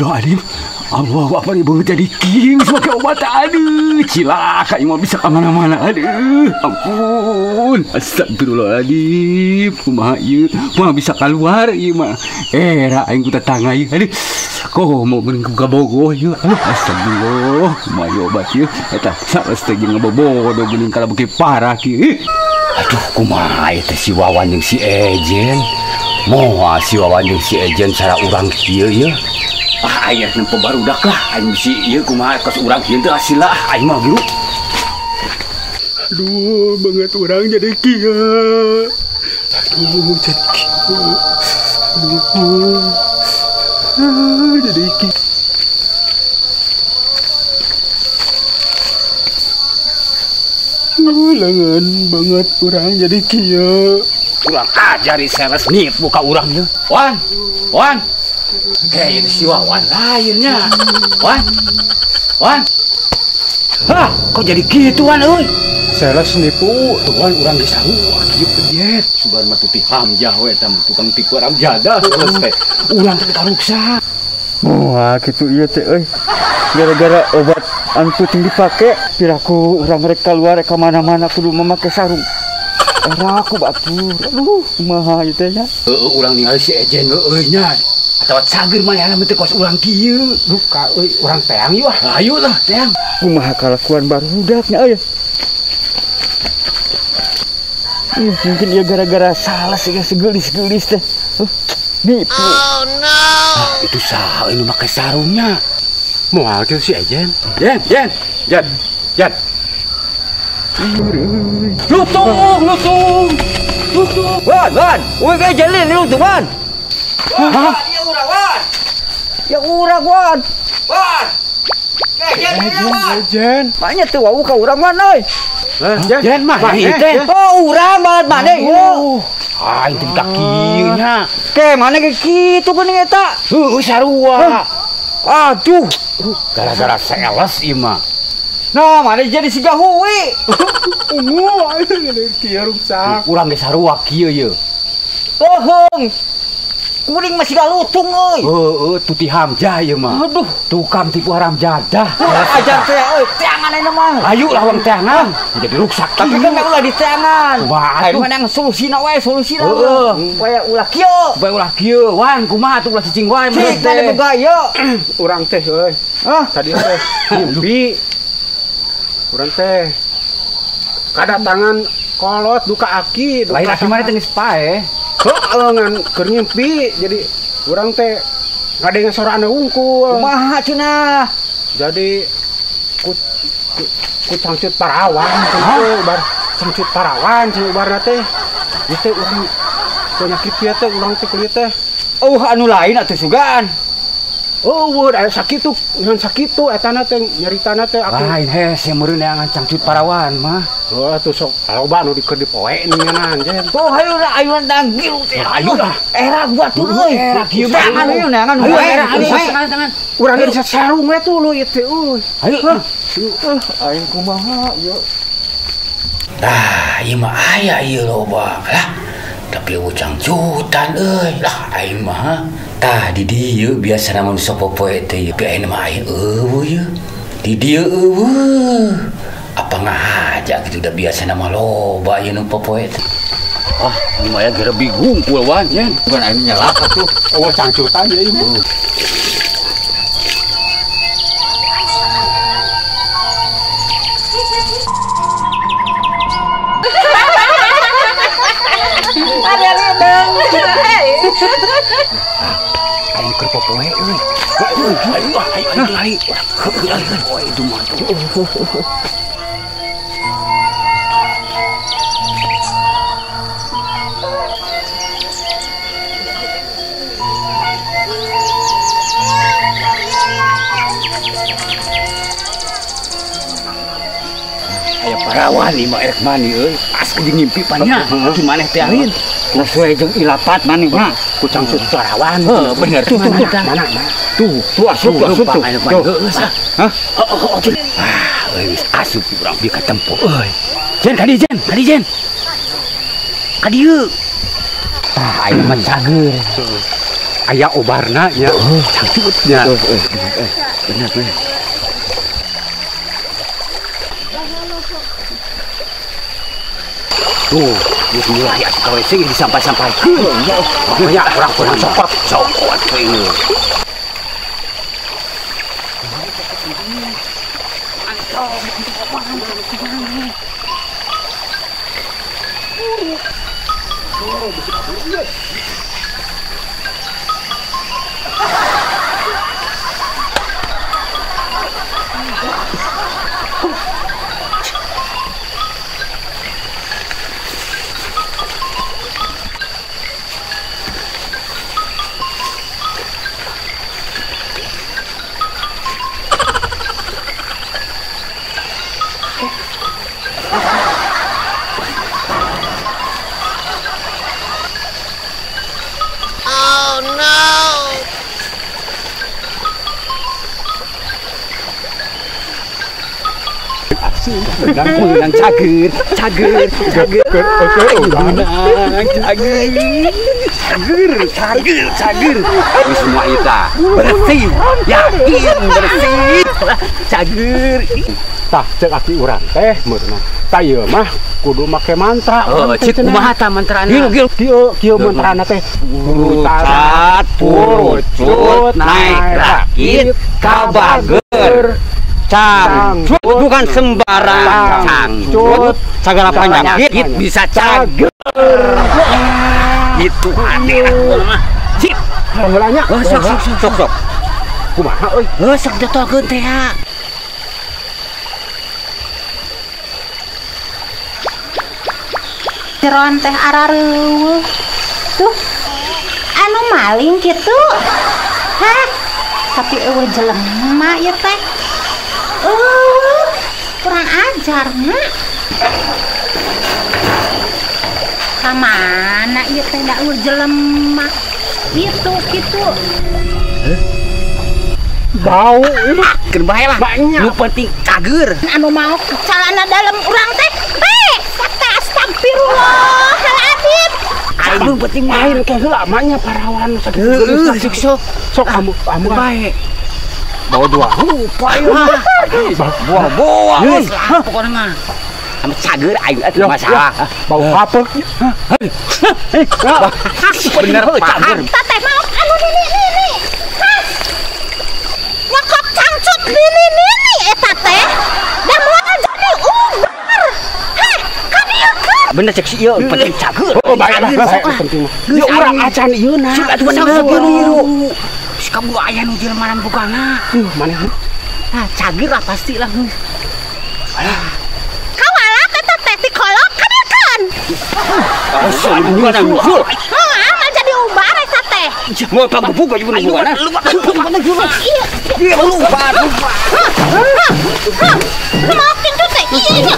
Astagfirullahaladzim. Allahu Akbar, ibu jadi king sebagai obat. Aduh, cilaka ieu mah bisa ka mana-mana. Aduh, ampun. Astagfirullahaladzim. Kumaha ieu? Mah bisa keluar ieu mah. Era aing ku tetangga ieu. Aduh. Komo geuning ka bogoh ieu. Aduh, astagfirullah. Kumaha ieu obat ieu? Eta sanes teh jeung ngabobodo geuning kala beuki parah kieu. Aduh, kumaha ieu teh si Wawan jeung si Ejen. Moal si Wawan jeung si Ejen cara urang kieu ieu. Ah, aing nempo barudak lah, aing bisi ieu kumaha kos urang kieu teh hasilna aing mah giru. Aduh, banget urang jadi kieu. Aduh, jadi kieu. Aduh. Jadi kieu. Aduh, lengan banget urang jadi kieu. Kurang ajar sales nipu ka urang ieu. Wan, Wan. Kayak si Wawan lainnya. Wan. Wan. Hah, kok jadi gitu Wan euy? Sales nipu, tuan urang geus sarua kieu pejet. Sugan mah tuti Hamzah we eta tukang tipu Ramjadah sales teh. Urang teh karuksa. Wah, kitu ieu teh euy. Gara-gara obat anu puting dipake, piraku urang rek keluar ka mana-mana kudu memakai sarung. Era aku batur. Aduh, kumaha ieu teh nya? Heueuh urang ningali si Ejen euy nya. Atawa cager mah ya teh kos urang kieu. Duka euy, urang teang ieu ah. Ayo lah teang. Kumaha kalakuan barudaknya euy. Mungkin ieu gara-gara salah sih segelis-gelis teh. Nipu. Oh no. Ah, itu saha ini make sarungnya. Moal kieu si Ejen. Jen, Jen, Jen, Jen. Lutung, lutung. Lutung. Wan, Wan. Uy ka jalin lutung, Wan. Hah? Ya urang Wan. Wan. Ejen. Banyak tuh wau ka urang Wan euy. Jen mah teh. Oh, urang banget maneh ieu. Ah, itu ka kieu nya. Ke mana ke kitu geuning eta? Heueuh sarua. Aduh, gara-gara sales ieu mah. Nah, mana jadi siga hui. Ungu aing kieu ruksak. Urang ge sarua kieu ieu. Toheung. Kuring masih gak lutung euy. Heueuh, tuti Hamzah ieu mah. Aduh, tukang tipu haram jadah. Ajar teh euy, teangan ayeuna mah. Ayo lah wong teangan. Jadi ruksak. Tapi kan ulah di teangan. Wah, ayo menang solusina wae, solusina. Heeh. Wae ulah kieu. Wae ulah kieu. Wan kumaha atuh ulah cicing wae mah teh. Boga ieu. Urang teh euy. Hah? Tadi teh mimpi. Urang teh kadatangan kolot duka aki, duka. Lain aki mah teh geus paeh. Heeh, ngan keur ngimpi jadi urang teh ngadenge sorana wungkul. Kumaha cenah? Jadi ku cangcut parawan, cenah bar cangcut parawan cenah ubarna teh. Ieu teh urang penyakit ieu teh urang teh kulit teh. Oh, anu lain atuh sugan. Oh, aya sakitu, ngan sakitu etana teh nyaritana teh aku. Lain hese meureun neangan cangcut parawan mah. Oh, atuh sok loba nu dikeun dipoe ngeunaan jen. Oh, hayu ayo nang gilu teh. Ayo lah. Era gua tuh euy. Era kieu mah. Tangan ieu neangan. Ayo era tangan tangan. Urang geus sarung we tuh lu ieu teh euy. Ayo. Aing kumaha ieu. Tah, ieu mah aya ieu loba lah. Tapi cangcutan euy. Lah aing mah tah di dieu biasa namun sok popoe teh ieu. Aing mah aing eueuh ieu. Di dieu eueuh. Apa ngahaja gitu udah biasa nama loba ieu nu popoe teh. Ah, ini mah ya gerebi gungkul wan nya. Bukan aing nyelak atuh. Oh, cangcutan ieu mah. Aing keur popoe euy. Ayo ayo ayo ayo poe itu mah. Aya parawan ieu mah erek mani euy. Pas jeung ngimpi pan nya. Ki maneh teh alin. Sesuai jeung ilapat maneh mah. Ku cangcut parawan. Heuh, bener. Tuh, tuh, mana? Tuh, tuh asup, asup tuh. Hah? Ah, euy geus asup urang bieu katempo euy. Jen ka dieu, Jen, ka dieu, Jen. Ka dieu. Tah, aing mah cager. Aya obarna nya. Cangcutnya. Bener bener. Tuh, geus mulai atuh ka WC disampai-sampaikeun. Pokoknya urang kurang cokot, cokot we ieu. Menang cager, cager, cager, menang cager, cager, cager, cager. Ini semua kita bersih, yakin bersih, cager. Tah cek aki urang teh meurna. Tah ieu mah kudu make mantra. Oh, cik kumaha tah mantrana? Kieu kieu kieu mantrana teh. Purucat, purucut, naik rakit, kabager. Cangcut bukan sembarang cangcut, segala penyakit bisa cager. Itu aneh mah. Sip. Heula nya. Sok sok sok sok. Kumaha euy? Heuh sok jatuhkeun teh. Jeroan teh arareueuh. Tuh. Anu maling kitu. Hah? Tapi eueuh jelema ieu teh. Kurang ajar, mak. Kamana ieu teh da eueuh jelema. Kitu kitu. Bau ieu keun bae lah. Nu penting cager. Anu mau calana dalam urang teh. Heh, kata astagfirullahaladzim. Aing nu penting lain ke heula mah nya parawan sakitu. Sok sok sok amu amu bae. Bawa dua rupa ieu. Bawa-bawa geus lah pokona mah. Ame cager aing atuh masalah. Bau kapek. Bener cager. Teh mau anu nini nini. Hah? Nyokot cangcut nini nini eta teh. Da moal jadi ubar. Hah, kadieukeun. Bener cek si ieu penting cager. Oh, bae lah penting mah. Ieu urang acan ieu na. Cik atuh bener biru. Si kamu aya nu jelema bukana. Maneh. Ah, cager lah pasti lah. Alah. Kawalak eta teh tikolok kadieukeun. Bukan usul. Heuh, jadi ubar eta teh. Mau pangbuka juga bukana. Iya, iya lupa. Hah. Mau kitu teh. Iya.